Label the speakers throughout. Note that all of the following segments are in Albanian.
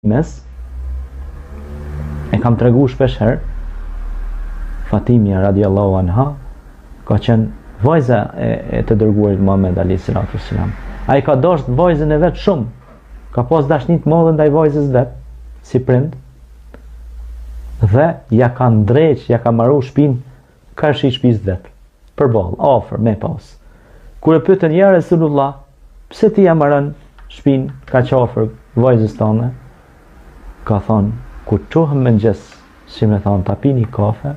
Speaker 1: Fatimes, e kam tregu shpesh herë, Fatimja radiallahu anha, ka qenë vajza e, e të dërguarit Muhammed alayhi salatu wasalam. Ai ka dashtë vajzën e vet shumë. Ka pas dashni të madhe ndaj vajzës vet, si prind. Dhe ja ka ndreq, ja ka maru shpinë karshi shpisë vet. Përballë, afër, me pas. Kur e pyetën ja Resulullah, pse ti ja maron shpinë kaq afër vajzës tane? Ka thonë, kur çohem mëngjes, si me thonë, ta pi një kafe,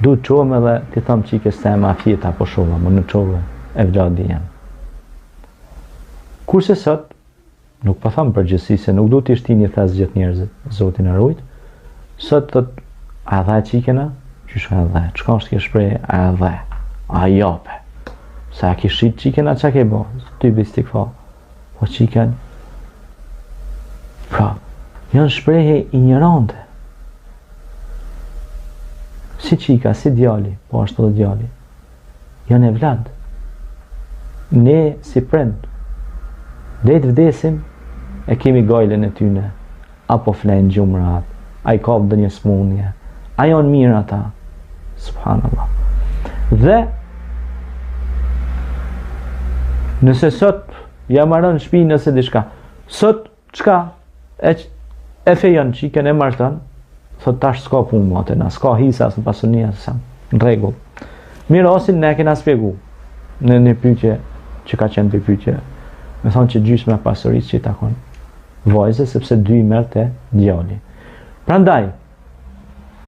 Speaker 1: du të çohem edhe t'i thom çikës teme a fjeta apo shova, më në çove evladi jem. Kurse sot, nuk po tham përgjithësi se nuk du t'i shti një thes gjithë njerëzit, Zoti na rujt, sot thot, a dhe çikën a? Qysh a dhe? Çka është kjo shprehje? A dhe? A jape? Se a ki shit çikën a ça ke bo? Ty bistik fa. Po çikën, pra, janë shprehje injorante. Si çika, si djali, po ashtu dhe djali. Janë evlad. Ne si prind, deri të vdesim, e kemi gajlen e tyne, a po flejnë gjumë rahat, a i kap ndonjë smunje, a janë mirë ata, subhanallah. Dhe, nëse sot ja maron shpinë nëse diçka, sot çka e, e fejon çikën e marton, thot tash s'ka punë më atë, na s'ka hisa as në pasuni as në rregull. Mirasin ne kena spjegu në një pyetje që ka qenë për pyetje, me thonë që gjysma e pasurisë që i takon vajzës sepse dy i merrte djali. Prandaj.